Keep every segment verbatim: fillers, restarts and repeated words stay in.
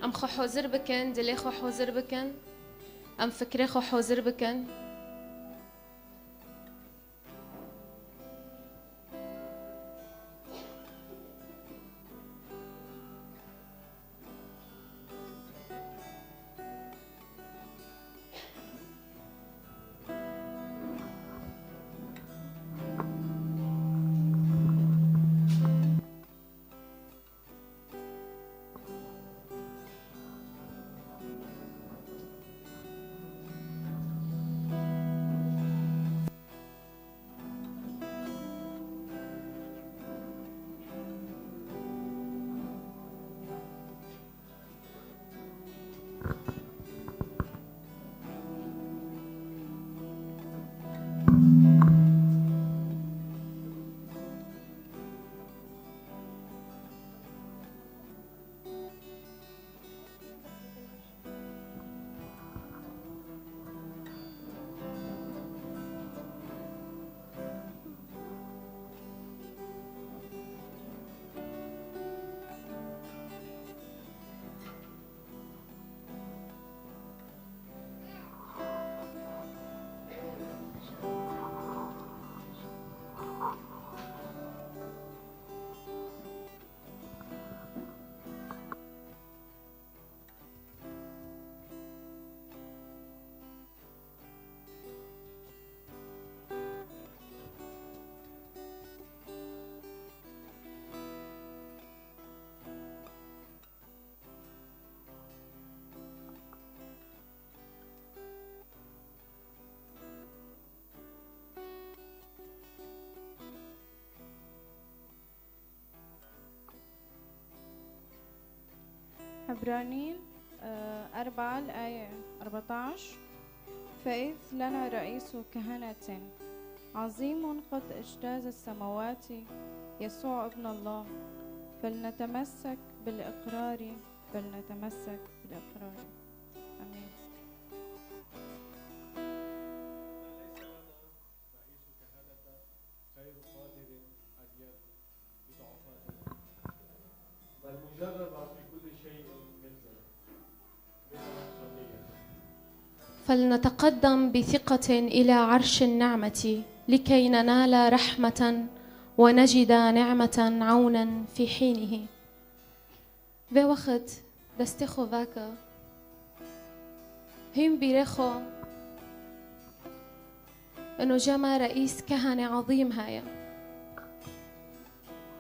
Em xwe hozir bikin, dilê xwe hozir bikin, em fikrê xwe hozir bikin. عبرانيين، آه، أربعة، الآية أربعتاش: فإذ لنا رئيس كهنة عظيم قد اجتاز السماوات، يسوع ابن الله، فلنتمسك بالإقرار، فلنتمسك بالإقرار. آمين. ليس لنا رئيس كهنة غير قادر أن يضعفاتنا، بل مجربا في كل شيء مثلنا، بلا مقصودية. فلنتقدم بثقة إلى عرش النعمة لكي ننال رحمة ونجد نعمة عونا في حينه. Vê wext destê xwe veke. Hîn bîrê xwe ino cema reîs kehanê ezîm heye.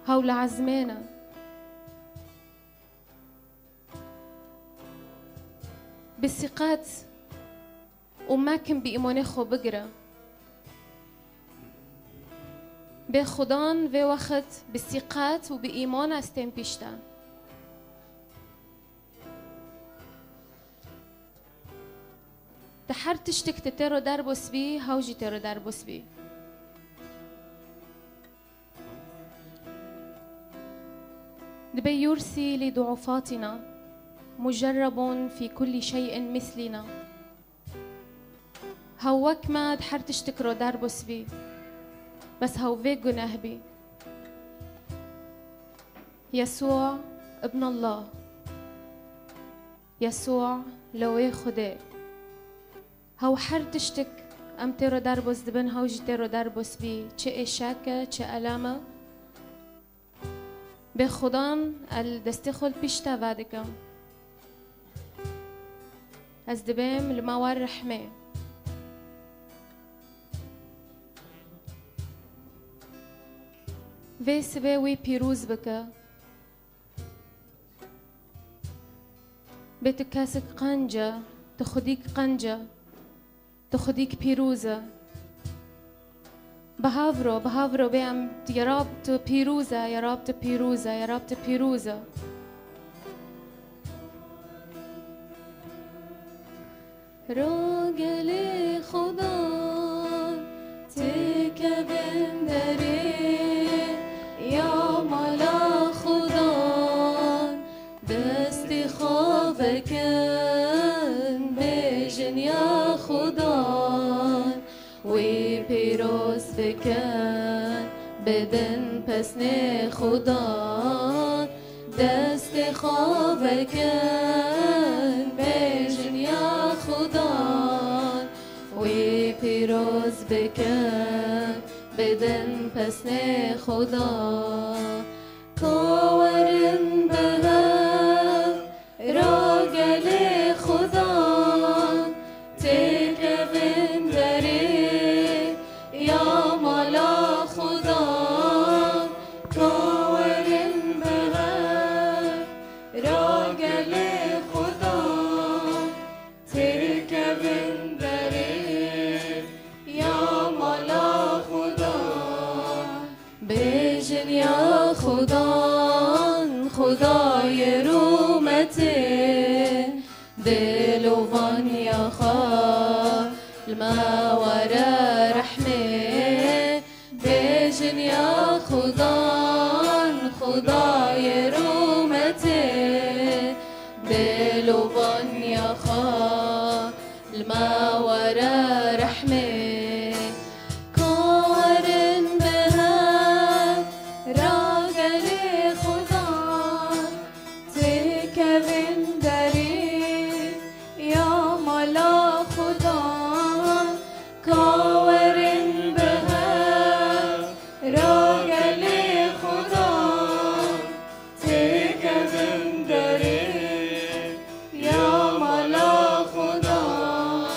Hewl ezmêne. Bi siqet û mekin bi îmanê xwe bigire. Bê Xudan vê wext bi sîqet û bi îman ez tên pîşte. Di her tiştik tu têro derbos bî, hew jî têro derbos bî. Dibe يرثي لضعفاتنا، مجرب في كل شيء مثلنا. Hew wek me di her tiştik ro derbos bî. Bes hew vê guneh bî. يسوع ابن الله. يسوع lewê Xwedê. Hew her tiştik em têro derbos dibin, hew jî têro derbos bî. Çi êşek e, çi elem e. Bê Xudan ez destê xwe li pişt te vedikim. Ez dibêm li me wer rehmê. Vê sibê wî pîroz bike. Bê tu kesik qenc e, tu xwedîk qenc e. Tu xwedîk pîroz e. Bi hev ro, bi hev ro bê em, ya Rab tu pîroz e, ya Rab tu pîroz e, ya Rab tu pîroz e. Ro gelê Xudan têkevin derê ya mala Xudan. Destê xwe vekin, bêjin ya Xudan, wî pîroz bikin, bidin pesnê Xudan. Destê xwe vekin, Dikin bidin pesnê Xuda, ka werin bi hev ra gelê Xuda, têkevin derê ya mala Xuda, ka werin bi hev ra gelê Xuda. Têkevin derê ya mala Xuda. Bêjin ya Xudan, Xudayê rûmetê, dil û vanya xwe li me were rehmê. Bêjin ya Xudan, Xudayê rûmetê, dil û vanya xwe li me were rehmê. Ka werin bi hev ra gelê Xudan, têkevin derê ya mala Xudan, ka werin bi hev ra gelê Xudan, têkevin derê ya mala Xudan.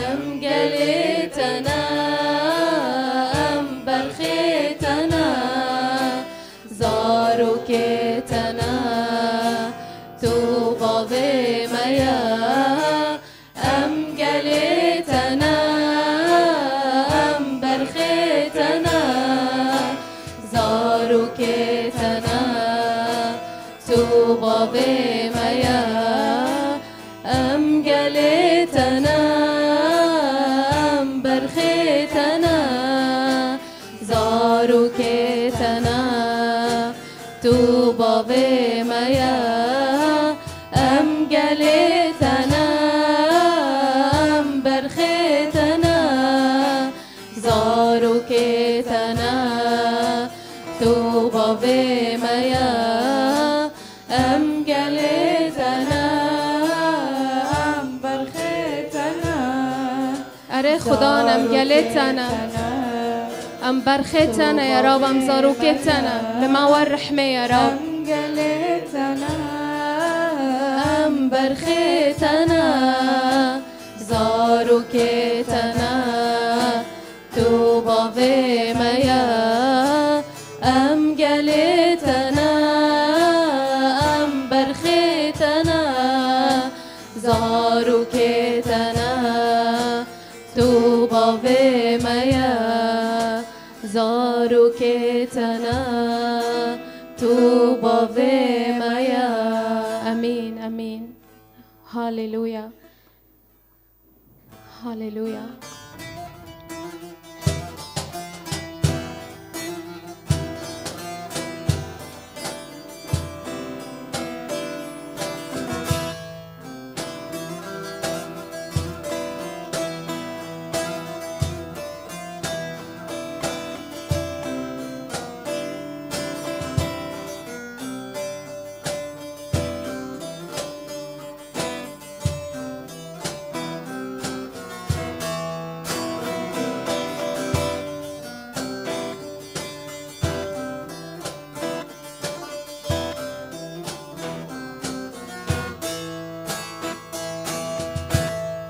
Em gelê te ne, em berxê te ne, zarokê te ne, tu bavê me ye. Em gelê te ne, em berxê te ne, zarokê te ne, tu bavê me ye. Em gelê te ne, em berxê te ne, zarokê te ne, tu bavê me ye. Em gelê te ne, em berxê te ne, zarokê te ne, tu bavê me ye. Em gelê te ne, em berxê te ne. Erê Xudan, em gelê te ne. Em berxê te ne ya Rab, em zarokê te ne. Li me wer rehmê ya Rab. Em gelê te ne, em berxê te ne, zarokê te ne, tu bavê me ye. Em gelê te ne, em berxê te ne, zarokê te ne, tu bavê me ye. Zarokê te ne, tu bavê me ye. Emîn, emîn. Haleluya. Haleluya.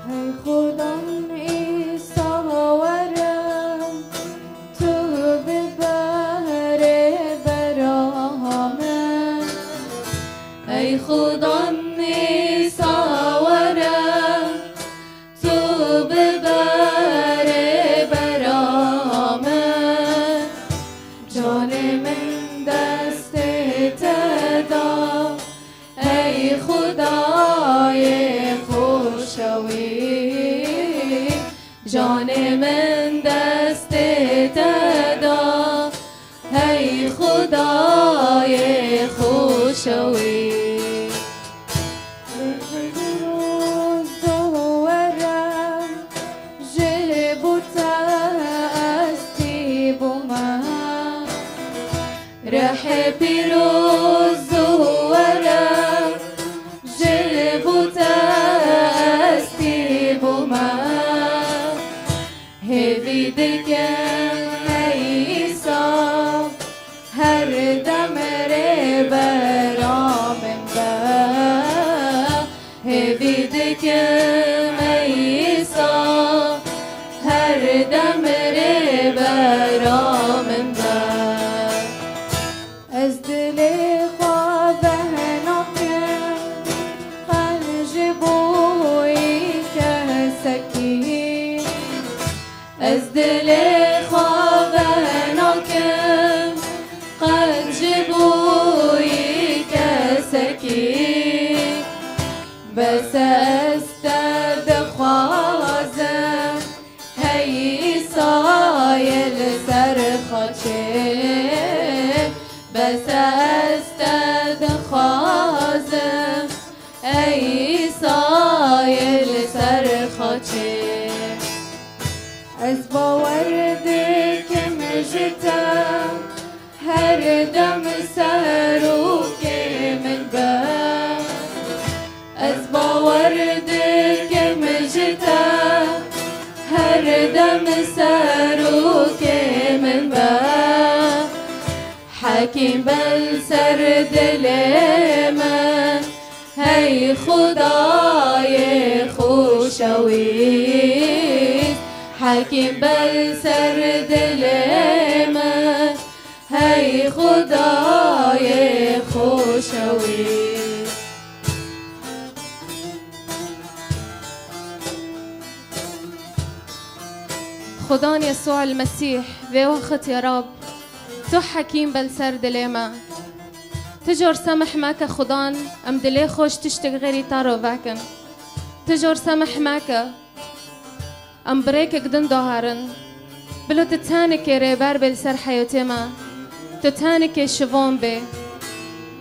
Hey Xudan Îsa were, tu bibe rêbera min. Ey Xudan Îsa were, tu bibe rêbera min. Canê min destê te da, ey Xudayê xoşewî. Canê min destê te da, hey Xudayê xoşewî. Rêz û were ji bo te ez tî bûme. Rihê pîroz û were ji bo te ez tî bûme. Hêvî Kim ey Îsa, her dem rêbera min be. Ez dilê xwe vehnakim, qenc ji bo yê kesekî. Ez dilê xwe vehnakim, qenc ji bo yê kesekî. Bes ez te dixwazim, hey Îsayê li ser xaçê. Bes ez te dixwazim, ey Îsayê li ser xaçê. Ez bawer dikim ji te, her dem serokê min be. Ez bawer dikim ji te, her dem serokê min be. Hekîm be li ser dilê min, hey Xwedayê xoşewîst. Hekîm be li ser dilê min, hey Xwedayê xoşewîst. Xudan Yesû el Mesîh, vê wexit ya Rab, tu hekîm be li ser dilê me. Tu jor semih meke Xudan, em dilê xwe ji tiştek xêrî te re vekin. Tu jor semih meke. Em bi rêkek din daherin. Bilo tu tenekê rêber bê li ser heyatê me. Tu tenekê şivan bê.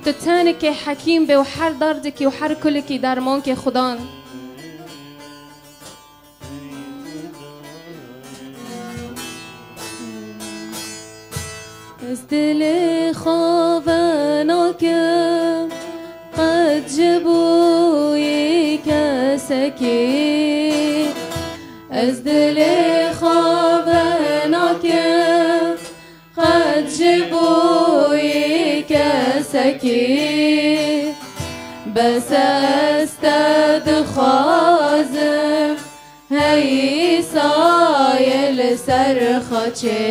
Tu tenekê hekîm bê û her derdekî û her kulekî dermankê Xudan. Ez dilê xwe venakim, qet ji bo yê kesekî. Ez dilê xwe venakim, qet ji bo yê kesekî. Bes ez te dixwazim, hey Îsayê li ser xaçê.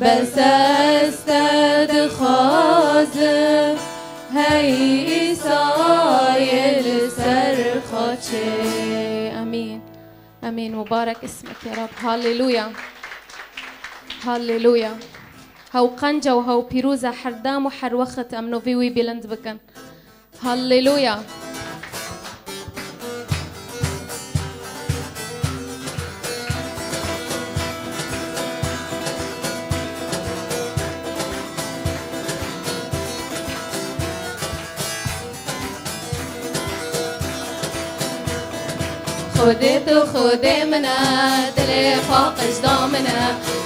Bes ez te dixwazim, hey Îsayê li ser xaçê. Emîn. Emîn. Mubarek ismek ya Rab. Halleluya. Halleluya. Hew qenc e û hew pîroz e, her dem û her wext em navê wî bilind bikin. Halleluya. Xwedê tu Xwedê min e, dilê paqij da min e.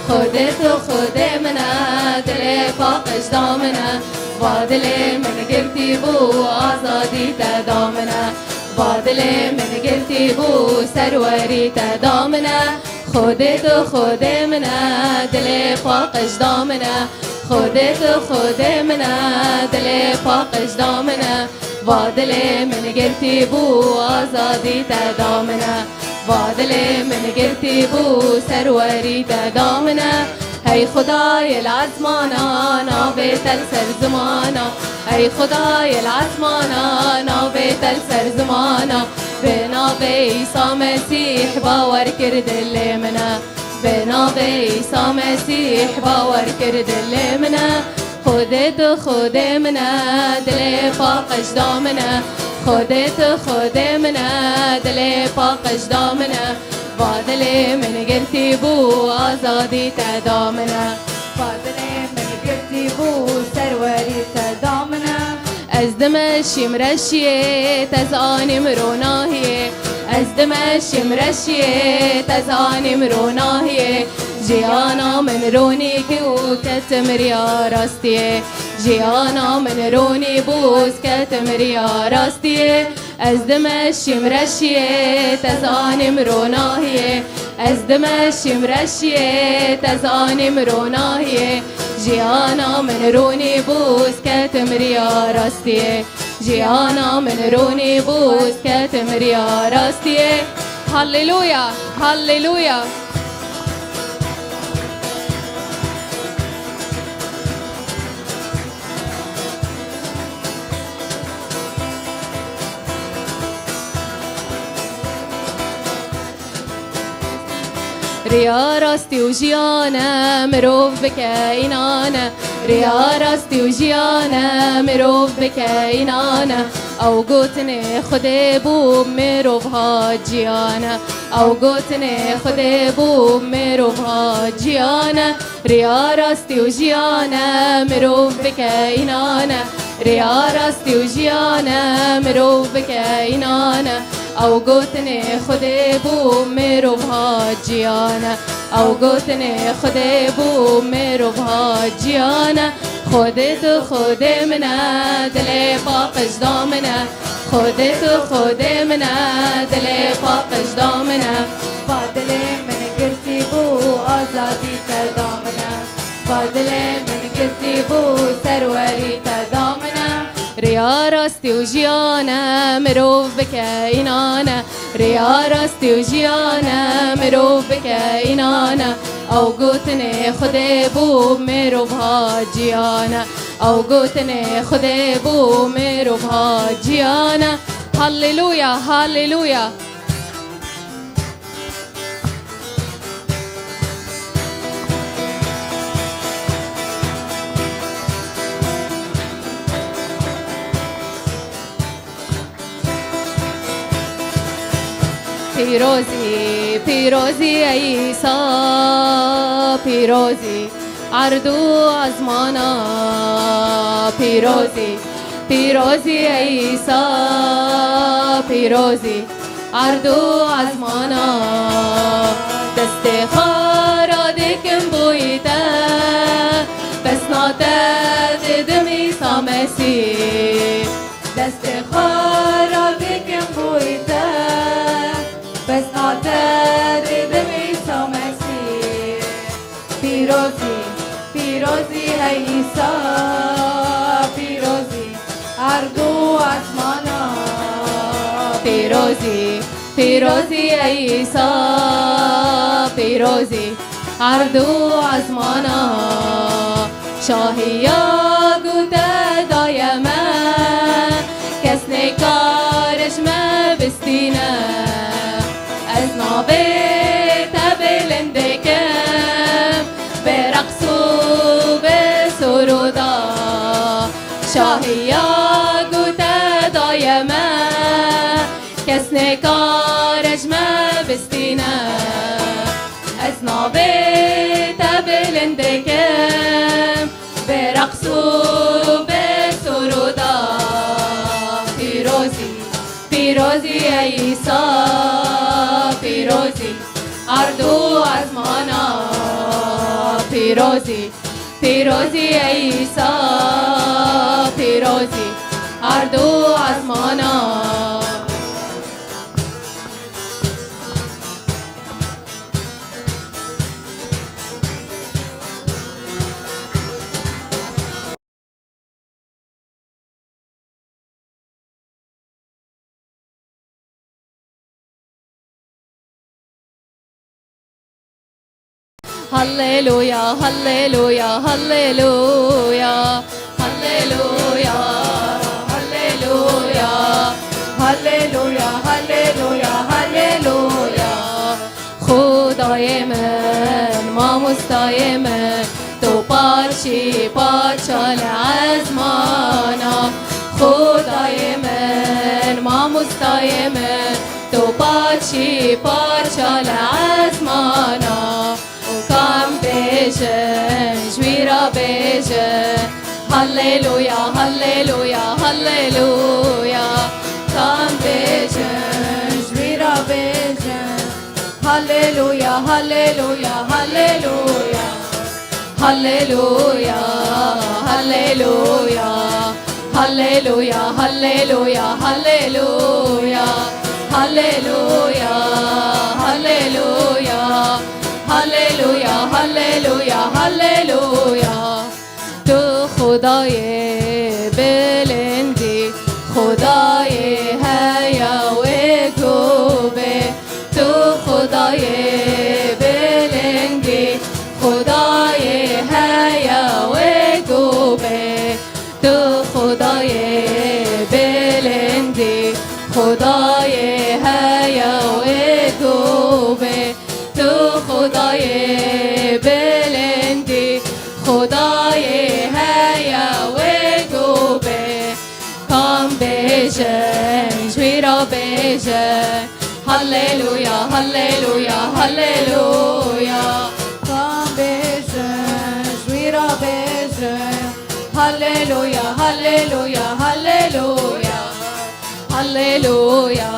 Xwedê tu Xwedê min e, dilê paqij da min e. Va dilê min girtî bû, azadî te da min e. Va dilê min girtî bû, serwerî te da min e. Xwedê tu Xwedê min e, dilê paqij da min e. Xwedê tu Xwedê min e, dilê paqij da min e. Va dilê min girtî bû, azadî te da min e. Va dilê min girtî bû, serwerî te da min e. Hey Xwedayê li ezmana, navê te li ser zimana. Hey Xwedayê li ezmana, navê te li ser zimana. Bi navê Îsa Mesîh bawer kir dilê min e. Bi navê Îsa Mesîh bawer kir dilê min e. Xwedê tu Xwedê min e, dilê paqij da min e. Xwedê tu Xwedê min e, dilê paqij da min e. Va dilê min girtî bû, azadî te da min e. Va dilê min girtî bû, serwerî te da min e. Ez dimeşîm reşiyê, te zanîm ronahiyê. Ez dimeşîm reşiyê, te zanîm ronahiyê. Jiyana min ronî kir û ketim riya rastiyê. Jiyana min ronî bû, ez ketim riya rastiyê. Ez dimeşîm reşiyê, te zanîm ronahiyê. Ez dimeşîm reşiyê, te zanîm ronahiyê. Jiyana min ronî bû, ez ketim riya rastiyê. Ciyana min ronî bû, ez ketim riya rastiyê. Halleluya, halleluya. Riya rastî û jiyan e, mirov bike înan e. Riya rastî û jiyan e, mirov bike înan e. Ew gotinê Xwedê bû, mirov hat jiyan e. Ew gotinê Xwedê bû, mirov hat jiyan e. Riya rastî û jiyan e, mirov bike înan e. Riya rastî û jiyan e, mirov bike înan e. Ew gotinê Xwedê bû, mirov hat jiyan e. Ew gotinê Xwedê bû, mirov hat jiyan e. Xwedê tu Xwedê min e, dilê paqij da min e. Xwedê tu Xwedê min e, dilê paqij da min e. Va dilê min girtî bû, azadî te da min e. Va dilê min girtî bû, serwerî te da min e. Riya rastî û jiyan e, mirov bike înan e. Riya rastî û jiyan e, mirov bike înan e. Ew gotinê Xwedê bû, mirov hat jiyan e. Ew gotinê Xwedê bû, mirov hat jiyan e. Halleluya, halleluya. Pîrozî, pîrozî ey Îsa, pîrozî erd û ezmana. Pîrozî, pîrozî ey Îsa, pîrozî erd û ezmana. Destê xwe radikim boyî te, pesna te didim Îsa Mesîh. Destê xwe radikim boyî te, pesna te didim Îsa Mesîh. Pîrozî, pîrozî ey Îsa, pîrozî erd û ezmana. Pîrozî, pîrozî ey Îsa, pîrozî erd û ezmana. Şahiya ku te daye me, kes nêkare ji me bistîne. Ez navê te bilind dikim, bi reqs û bi suruda. Şahiya ku te daye me, kes nêkare ji me bistîne. Ez navê te bilind dikim, bi reqs û bi suruda. Pîrozî, pîrozî ey Îsa, pîrozî erd û ezmana. Pîrozî, pîrozî ey Îsa, pîrozî erd û ezmana. Halleluya, halleluya, halleluya. Halleluya, halleluya. Halleluya, halleluya, halleluya. Xwedayê min, mamostayê min, tu paşî paşa li ezmana. Xwedayê min, mamostayê min, tu paşî paşa li ezmana. Û kam bêjin, ji wî re bêjin. Halleluya, halleluya, halleluya. Kam bêjin, ji wî re bêjin. Halleluya, halleluya, halleluya. Halleluya, halleluya. Halleluya, halleluya, halleluya. Halleluya, halleluya. Halleluya, halleluya, halleluya. Tu Xwedayê bilindî, Xwedayê heya wê ku bê, tu Xwedayê bilindî, Xwedayê heya wê ku bê, tu Xwedayê bilindî, Xwedayê heya wê ku bê, tu Xwedayê bilindî, Xwedayê heya wê ku bê. Kam bêjin, ji wî re bêjin. Halleluya, halleluya, halleluya. Kam bêjin, ji wî re bêjin. Halleluya, halleluya, halleluya. Halleluya,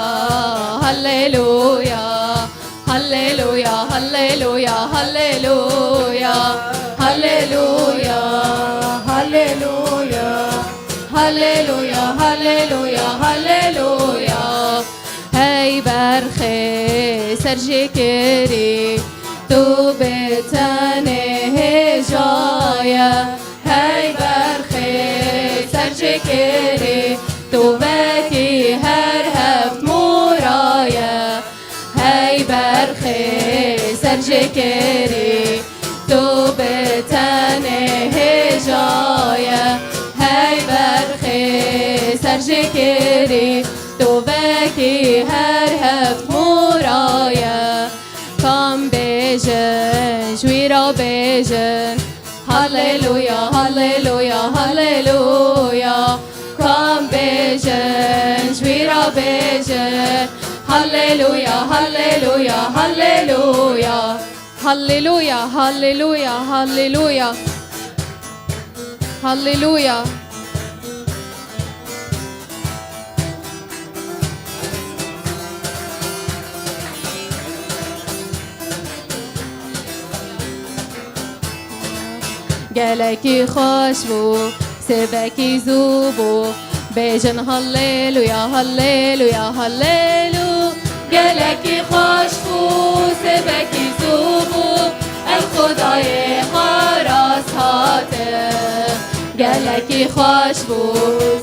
halleluya. Halleluya, halleluya, halleluya. Halleluya, halleluya. Halleluya, halleluya, halleluya. Hey berxê serjêkirî, tu bi tenê hêja ye. Hey berxê serjêkirî, tu vekî her heft mora ye. Hey berxê serjêkirî, tu bi tenê hêja ye. Hey berxê serjêkirî, tu vekî her heft mora ye. Kam bêjin, ji wî re bêjin. Halleluya, halleluya, halleluya. Kam bêjin, ji wî re bêjin. Halleluya, halleluya, halleluya. Halleluya, halleluya, halleluya. Halleluya. Gelekî xweş bû, sêvekî zû bû. Bêjin halleluya, halleluya, hallelu. Gelekî xweş bû, sêvekî zû bû. El Xwedayê xwe rast hate. Gelekî xweş bû,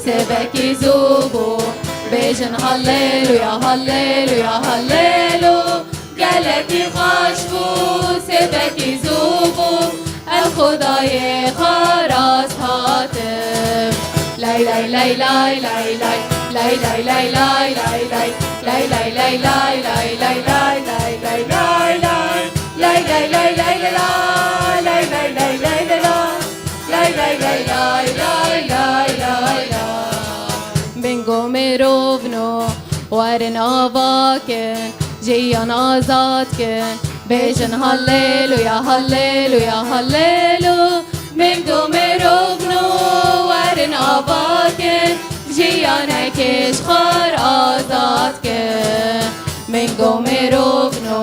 sêvekî zû bû. Bêjin halleluya, halleluya, hallelu. Gelekî xweş bû, sêvekî zû bû, El Xwedayê xwe rast hate. Lay lay lay lay lay lay. Lay lay lay lay lay lay. Lay lay lay lay lay lay lay. Lay lay lay lay lay. Lay lay lay lay lay lay. Lay lay lay lay lay lay. Lay lay lay lay lay lay lay. Bingo mirovno, werin ava kin, jiyan azad kin. Bêjin halleluya, halleluya, hallelu. Bingo mirovno, werin ava kin, jiyanekê ji xwar azad kin. Bingo mirovno,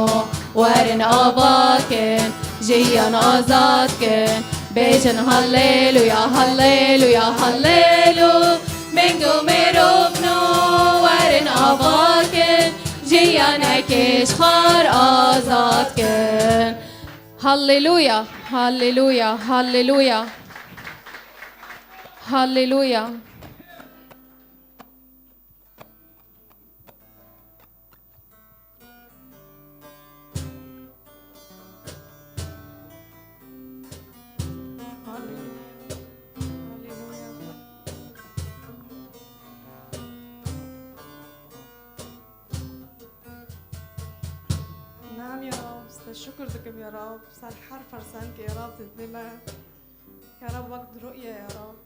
werin ava kin, jiyan azad kin. Bêjin halleluya, halleluya, hallelu. Bingo mirovno, werin ava kin, jiyanekê ji xwar azad kin. Halleluya, halleluya, halleluya. Halleluya. نعم يا رب، ستة شكر دكم يا رب، سر حر فرسان كي يا رب تدني ما. يا رب وقت رؤية يا رب.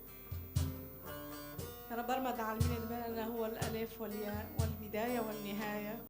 يا رب أرمى دعالمين دبنا هو الألف والياء والبداية والنهاية.